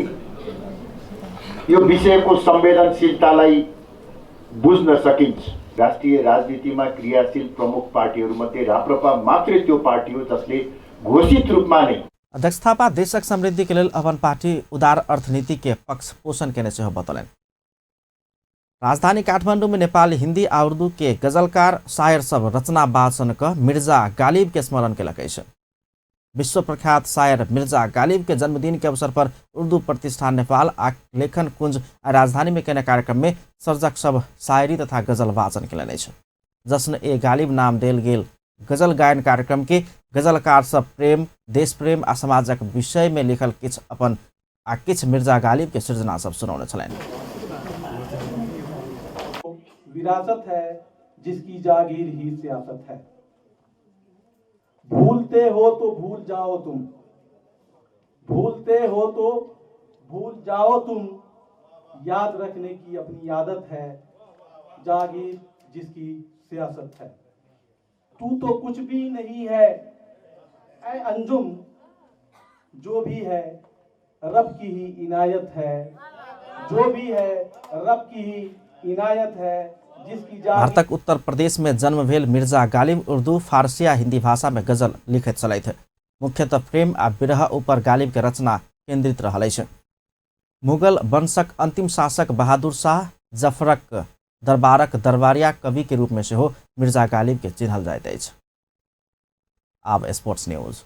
यो विषयको संवेदनशीलतालाई बुझ्न सकिन्छ। राष्ट्रिय राजनीतिमा क्रियाशील प्रमुख पार्टीहरूमध्ये राप्रपा मात्रै त्यो पार्टी हो जसले घोषित रूपमा नै अध्यक्ष थापा देशक समृद्धि के लेल अपन पार्टी उदार अर्थनीति के पक्ष पोषण केने सेहो बतौलनि। राजधानी काठमांडू में नेपाली, हिंदी आ उर्दू के गजलकार शायर सब रचना वाचन क मिर्जा गालिब के स्मरण केलक अछि। विश्व प्रख्यात शायर मिर्जा गालिब के जन्मदिन के अवसर पर उर्दू प्रतिष्ठान नेपाल आ लेखन कुंज आ राजधानी में केने कार्यक्रम में सर्जक सब शायरी तथा गजल वाचन केलनि अछि। जश्न ए गालिब नाम देल गेल गजल गायन कार्यक्रम के गजलकार सब प्रेम, देश प्रेम आ समाजक विषय में लिखल किछु अपन आ किछु मिर्जा गालिब के सृजना सब सुनौने छलनि। विरासत है जिसकी जागीर ही सियासत है। भूलते हो तो भूल जाओ तुम, भूलते हो तो भूल जाओ तुम, याद रखने की अपनी आदत है, जागीर जिसकी सियासत है। तू तो कुछ भी नहीं है ऐ अंजुम, जो भी है रब की ही इनायत है, जो भी है रब की ही इनायत है जिसकी। भारतक उत्तर प्रदेश में जन्म भेल मिर्जा गालिब उर्दू, फारसी आ हिंदी भाषा में गजल लिखैत छलथि। मुख्यतः प्रेम आ विरह ऊपर गालिब के रचना केंद्रित रहल अछि। मुगल वंशक अंतिम शासक बहादुर शाह जफरक दरबारक दरबारिया कवि के रूप में सेहो मिर्जा गालिब के चिन्हल जाइत अछि। आब स्पोर्ट्स न्यूज।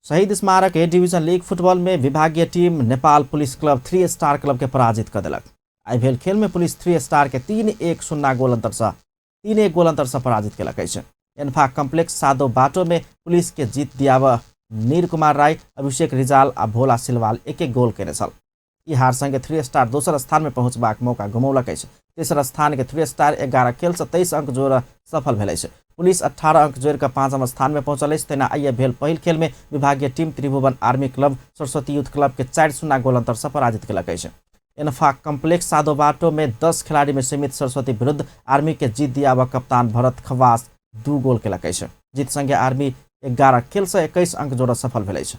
शहीद स्मारक ए डिवीजन लीग फुटबॉल में विभागीय team Nepal police club 3 star club के पराजित कर देलक। आइ भेल खेल में पुलिस 3 स्टार के 3-1-0 गोल अंतर से 3-1 गोल अंतर से पराजित केलक अछि। एन्फा कम्प्लेक्स सादो बाटो में पुलिस के जीत दियाब नीर कुमार राय, अभिषेक रिजाल आ भोला सिलवाल 1-1 गोल केने छल। ई हार संगे 3 स्टार दोसर स्थान में पहुंचबाक मौका गुमौलक अछि। तेसर स्थान के 3 स्टार 11 खेल से 23 अंक जोड़ सफल भेल अछि। पुलिस 18 अंक जोड़ कऽ 5म स्थान में पहुंचल अछि। तहिना आइए भेल पहिल खेल में विभागीय team Tribhuvan army club Saraswati youth club के 4-0 गोल अंतर से पराजित केलक अछि। एनफा कम्प्लेक्स सादो बाटो में 10 खिलाड़ी में सीमित सरस्वती विरुद्ध आर्मी के जीत दियाबऽ कप्तान भरत खवास 2 गोल केलक अछि। जीत संगे आर्मी 11 खेल से 21 अंक जोड़ सफल भेल अछि।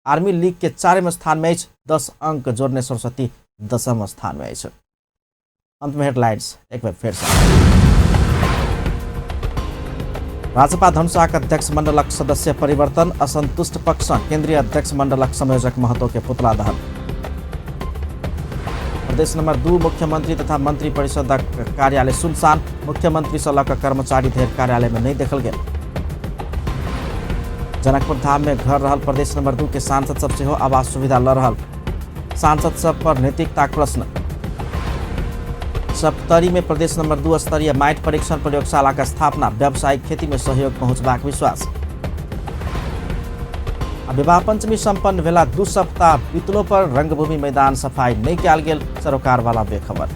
आर्मी लीग के 4म स्थान में अछि। 10 अंक जोड़ने सरस्वती 10म स्थान में अछि। अंत में हेडलाइंस एक बार फिर से। राजपा धनुषाक अध्यक्ष मंडलक सदस्य परिवर्तन, असंतुष्ट पक्ष केंद्रीय अध्यक्ष मंडलक संयोजक महतो के पुतला दहन। प्रदेश नंबर 2 मुख्यमंत्री तथा मंत्री परिषदक कार्यालय सुनसान, मुख्यमंत्री से लऽ कऽ कर्मचारी धरि कार्यालय में नहीं देखल गेल। जनकपुर धाम में घर रहल प्रदेश नंबर 2 के सांसद सब सेहो आवास सुविधा ल रहल, सांसद सब पर नैतिकताक प्रश्न। सप्तरी में प्रदेश नंबर 2 स्तरीय माटि परीक्षण प्रयोगशाला का स्थापना, व्यावसायिक खेती में सहयोग पहुंचबाक विश्वास। आ विवाह पंचमी संपन्न भेला 2 सप्ताह बीतलो पर रंगभूमि मैदान सफाई नहीं कयल गेल, सरोकार वाला बेखबर।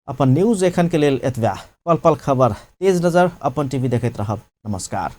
अपन न्यूज एखन के लेल एतबा। पल पल खबर तेज नजर अपन टीवी देखैत रहब। नमस्कार।